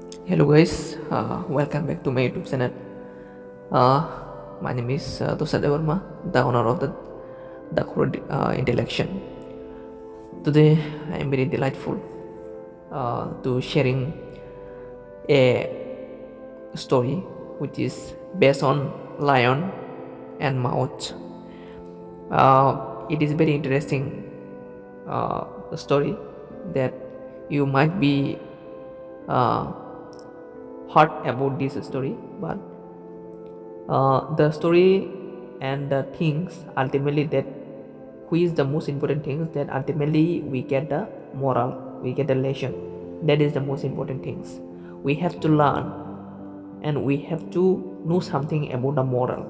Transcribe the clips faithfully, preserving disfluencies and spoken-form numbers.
Hello guys, uh, welcome back to my YouTube channel. Uh, my name is uh, Tushar Debbarma, the owner of the Dakhur uh, Intellection. Today I am very delightful uh, to sharing a story which is based on lion and mouse. Uh, it is very interesting uh, story that you might be uh, heard about this story, but uh, the story and the things ultimately that which is the most important things, that ultimately we get the moral, we get the lesson. That is the most important things. We have to learn and we have to know something about the moral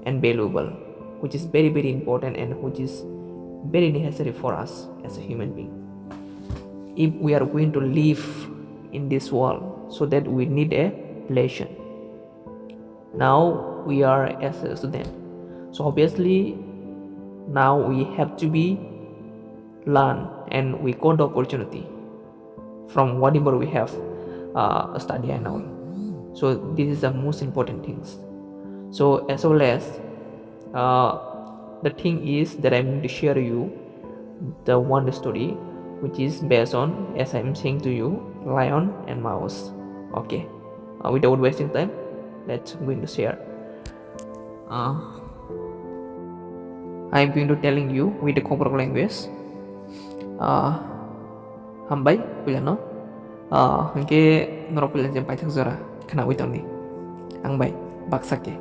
and valuable, which is very, very important and which is very necessary for us as a human being. If we are going to live in this world, so that we need a lesson. Now we are as a student, so obviously now we have to be learn and we got the opportunity from whatever we have uh, study and all. So this is the most important things. So as well as uh, the thing is that I'm going to share you the one story which is based on, as I'm saying to you, lion and mouse. Okay, uh, without wasting time, let's going to share. Uh, I'm going to telling you with the Kokborok language. Uh, hambai puilano. Uh, hingke norok puilano je paithak jora khwnawi tongdi. Ang bai baksa ke.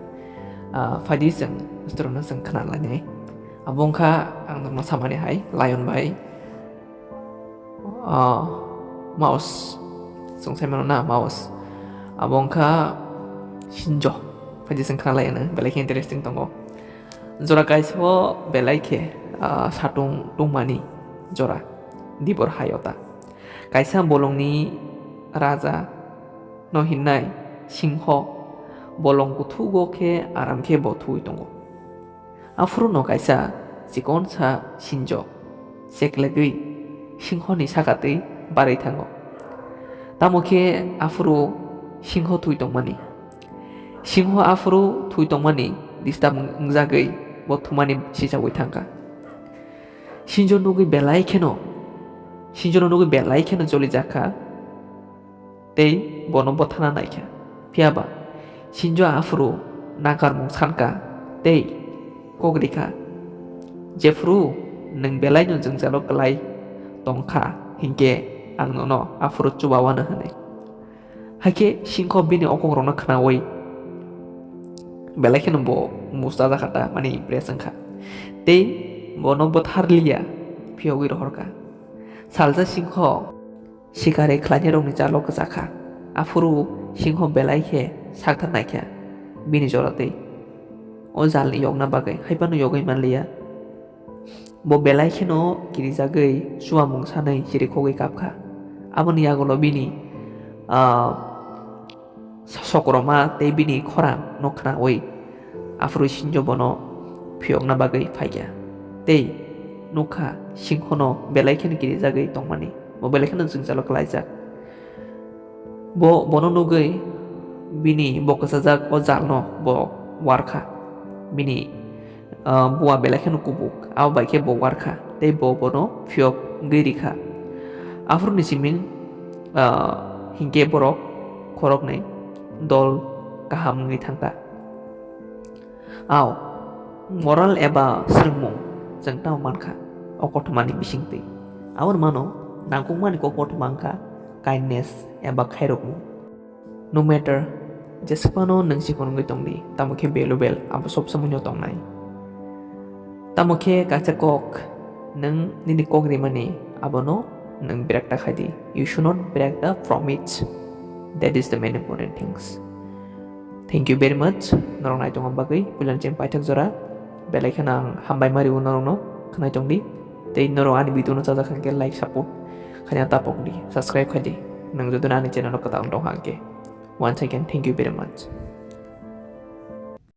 Uh, phaidi chwng story no chwng khwna lainai. Abo wngkha ang norokno samani hai lion bai. Ah, mouse. Chwng sai mano na mouse. Abo wngkha sinjo. Phaidi chwng khwna lainai belai khe interesting tongo. Jora kaisa o belai khe ah, satung tungmani jora dibor hayota. Kaisa bolongni raja no hinnai singho bolong kuthugo khe aram khe bo thuwi tongo. Aphuru no kaisa chikonsa sinjo cheklegwi singhoni saka twi barwi thango. Tamo khe aphuru singho thwi tongmani. Singho aphuru thwi tongmani disturb wngjagwi bo thumani sichawi thangkha. Sinjo nugwi belai kheno, sinjono nugwi belai kheno jolijakha tei bono bothana naikha. Phiyaba sinjo aphuru nakarmung sankha tei kok rikha, "Jephuru nwng belaino jwngjalo kwlai tongkha, hinkhe ang nono aphuru chubawano," hwnwi. Hakhe singho bini o kokrokno khnaui belai kheno bo muchajak kha ta, mani impress wngkha. Tei bono bwtharliya phiyogwi rohorkha. Salsa singho sikari khlainairokni jalo kwchakha. Aphuru singho belai khe sakthar naikha bini jora tei o jalni yokna bagwi, haiphano yogwi manliya. Bo belai kheno kirijagwi chuamung sanwi chirikhogwi kapkha. Aboni yagulo bini, ah, sokroma tei bini khorang no khnaui aphuru sinjo bono phiyokna bagwi phaikha. Tei nukha singhono belai kheno kirijagwi tongmani. Bo belai kheno jwngjalo klaijak. Bo, bono nugwi bini bo kwchajak o jalno bo warkha. Bini, ah, bua belai kheno kubuk, abo bai khe bo warkha tei bo bono phiyok wngwi rikha. Aphuruni simi, ah, hinkhe borok khoroknwi dol kaham wngwi thangkha. Ao, moral eba swrwngmung chwng tamo mankha o kothomani bisingtwi. Aboni mano nangkukmani kok kothoma wngkha kindness eba khairokmung. No matter jeswkphano nwng chikon wngwi tongdi, tamo khe valuable abo sob somoino tongnai. Tamo khe kaisa kok nwng nini kok rimani abono nwng break ta khaidi. You should not break the promise. That is the main important things. Thank you very much. Norok nai tongma bagwi puilani cheng paithak jora. Belai kheno ang hambai ma rio norokno khwnai tongdi. Tei norok ani video no chajak kha khe like support khaina tapokdi, subscribe khaidi. Nwng jodi ani channel o kwtal tong kha khe. Once again, thank you very much.